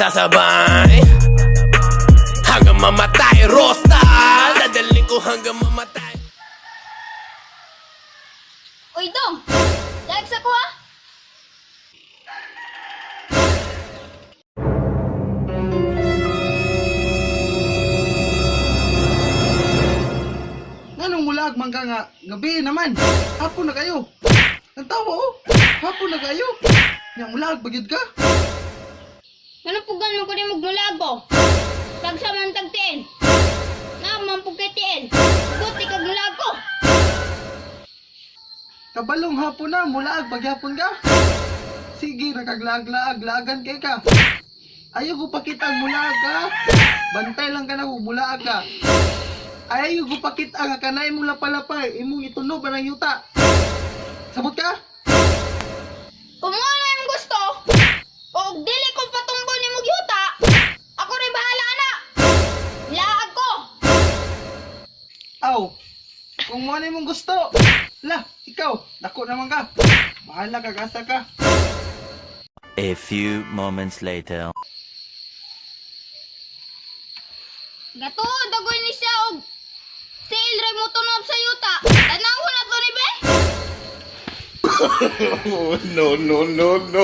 sasabay hanggang mamatay, Rosta. Dadalhin ko hanggang mamatay. Uy, dong! Lag sa ko ha! Nganong mulaag man ka nga, gabi naman. Hapon na kayo. Ang tawa oh. Hapon na kayo. Nya mulaag bagyod ka. Ano pugan man ko ni magmulago? Tag sa man tag tiil. Na man pug kay tiil. Buti kag mulago. Kabalong hapon na, mulaag bagyapon ka. Sige, nakaglaag-laag, laagan kay ka. Ayaw ko pakita ang mulaag ka. Bantay lang ka na kung mulaag ka. Ayaw ko pakita nga kanay mong lapalapay, imong ituno ba ng yuta. Sabot ka? Kung mo na imong gusto, o og dili ko patumbo ni mong yuta, ako rin bahala na. Laag ko. Aw, kung mo na imong gusto. La, ikaw, dako naman ka. Bahala ka, gasa ka. A few moments later. Gatuod agoy ni siya og tiil ray mo tunob sa yuta. Tanawon na to ni be. No, no, no, no.